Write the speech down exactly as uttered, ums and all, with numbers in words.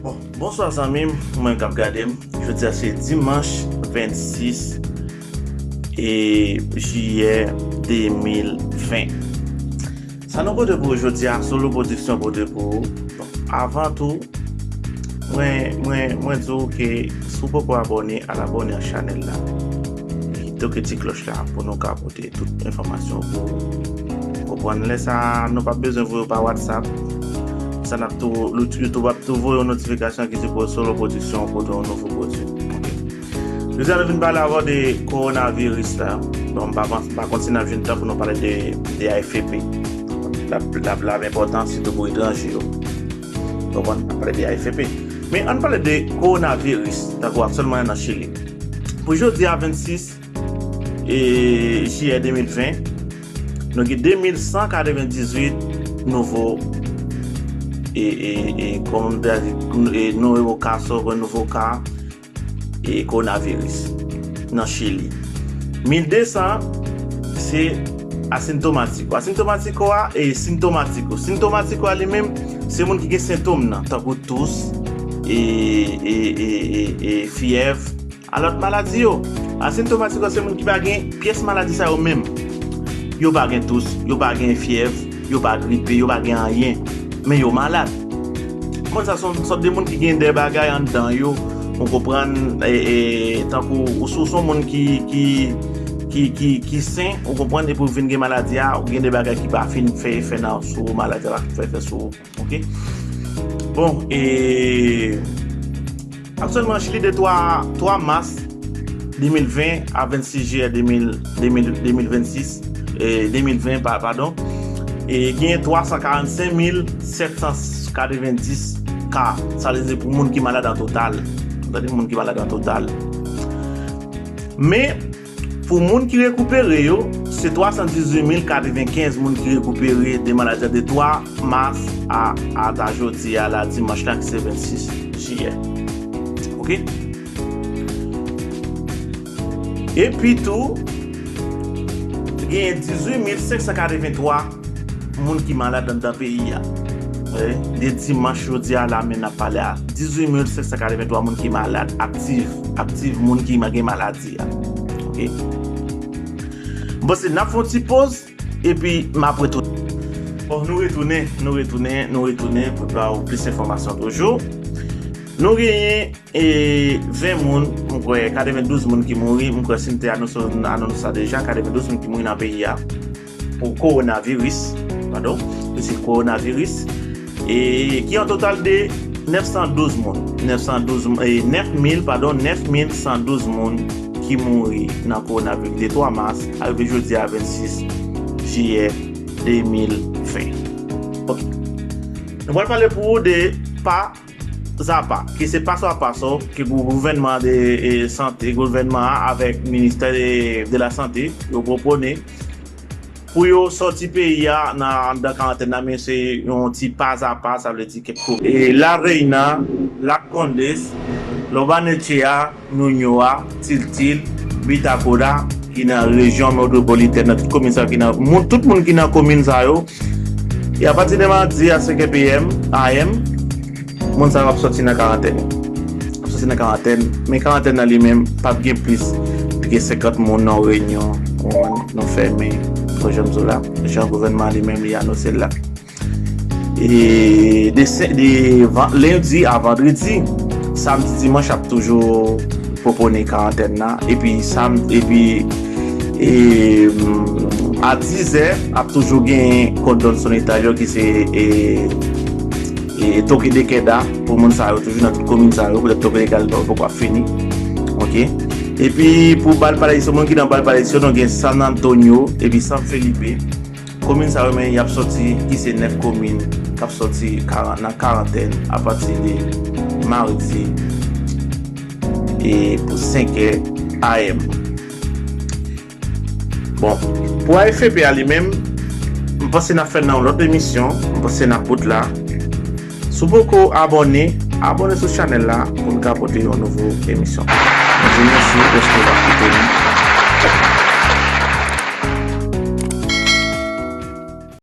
Bon, bonswa zanmi m, mwen k ap gade m. Jodi a se dimanch vennsis e jiyè de mil ven. Sa nou pote pou ou jodi a, Solo Production pote pou ou. Bon, avan tou, mwen, mwen, mwen di w ke si w poko abòne, al abòne ak chanèl la. Toke ti klòch la pou nou ka pote tout enfòmasyon pou ou. Konprann lè sa a, nou p ap bezwen voye w pa WhatsApp. Sa n ap tou, YouTube ap tou voye yon notifikasyon ki di pou Solo Production pote yon nouvo pwodui. Ok. Jodi a nou vin pale avè w de kowonaviris la. Bon, m pa, m pa konn si n ap jwenn tan pou nou pale de, de A F P. L ap, l ap, l ap enpòtan sitou pou etranje yo. Konprann? N ap pale de A F P. Men ann pale de kowonaviris, tankou aktyèlman nan Chili. Pou jodi a vennsis e jiyè de mil ven, nou gen de mil san katrevendizuit nouvo, e, e, e, kòman m ta di, e, nouvo ka, sòvè nouvo ka, e, kowonaviris nan Chili. Mil de san se asintomatiko. Asintomatiko a, e, sintomatiko. Sintomatiko a li menm, se moun ki gen sentòm nan, tankou tous, e, e, e, e, e fyèv, a lòt maladi yo. Asintomatiko se moun ki pa gen pyès maladi sa yo menm. Yo pa gen tous, yo pa gen fyèv, yo pa gripe, yo pa gen anyen. Men yo malad. Moun sa se yon sòt de moun ki gen de bagay anndan yo. Ou konprann, e, e, tankou ou, si w se yon moun ki, ki, ki, ki, ki sen, ou konprann, epi w vin gen maladi a, ou gen de bagay ki pa fin fè efè nan, sou ou, maladi a pa fin fè efè sou ou. Ok? Bon, e, aktyèlman, Chili de twa, twa mas de mil ven a vennsis jiyè de mil, de mil, de mil vennsis, e, de mil ven, pa-, padon, e, gen twa san karannsenk mil sèt san katrevendis ka. Sa vle di pou moun ki malad an total. Tande, moun ki malad an total. Men, pou moun ki rekupere yo, se twa san dizuit mil katrevenkenz moun ki rekupere de maladi a de twa mas a, a ta jodi a la, dimanch la, ki se vennsis jiyè. Ok? Epi tou, genyen dizuit mil senk san katreventwa moun ki malad anndan peyi a. Wi, de dimanch jodi a la, men n ap pale a, dizuit mil senk san katreventwa moun ki malad aktif, aktif moun ki ma-, gen maladi a. Ok? M panse n ap fè yon ti poz, epi m ap retounen. Bon, nou retounen, nou retounen, nou retounen pou ba w plis enfòmasyon toujou. Nou genyen, e, ven moun, m kwè katrevendouz moun ki mouri, m kwè si m te anonse, anonse sa deja, katrevendouz moun ki mouri nan peyi a pou kowonaviris, padon, se kowonaviris, e ki an total de nèf san douz moun, nèf san douz, e, nèf mil, padon, nèf mil san douz moun ki mouri nan kowonaviris de twa mas arive jodi a vennsis jiyè de mil ven. Ok. Nou pral pale pou ou de pa zapa, ki se paso a paso, ke gou-, gouvènman de, e, sante, gouvènman an avèk ministè de, de la sante, yo pwopone pou yo sòti peyi a nan, anndan karantèn nan, men se yon ti pazapa, sa vle di kèk kou. E La Reina, Las Condes, Los Barnechea, Ñuñoa, Tiltil, Vitacura, ki nan rejyon metwopolitèn nan, tout komin sa yo ki nan, moun, tout moun ki nan komin sa yo, e apati de madi a senk è P M, A M, moun sa yo ap sòti nan karantèn. Ap sòti nan karantèn, men karantèn nan li menm p ap gen plis ke senkant moun nan yon reyinyon, ou konprann, nou fèmen, kon jan m di w la, jan gouvènman an li menm li anonse l la. E de sen-, de van-, lendi a vandredi, samdi, dimanch ap toujou pwopone karantèn nan. Epi sam-, epi, e, a dizè, ap toujou gen kòdòn sonitay yo ki se, e, e, toque de queda pou moun sa yo toujou nan tout komin sa yo, poutèt toque de queda li poko ap fini. Ok. Epi pou Valparaíso, moun ki nan Valparaíso, nou gen San Antonio, epi San Felipe. Komin sa yo, men y ap sòti, ki se nèf komin k ap sòti karan-, nan karantèn apati de madi e pou senk è A M. Bon, pou A F P a li menm, m panse n ap fè nan yon lòt emisyon, m panse n ap bout la. Si w poko abòne, abòne sou chanèl la pou n ka pote yon nouvo emisyon. Mwen di w mèsi dèske w ap koute m.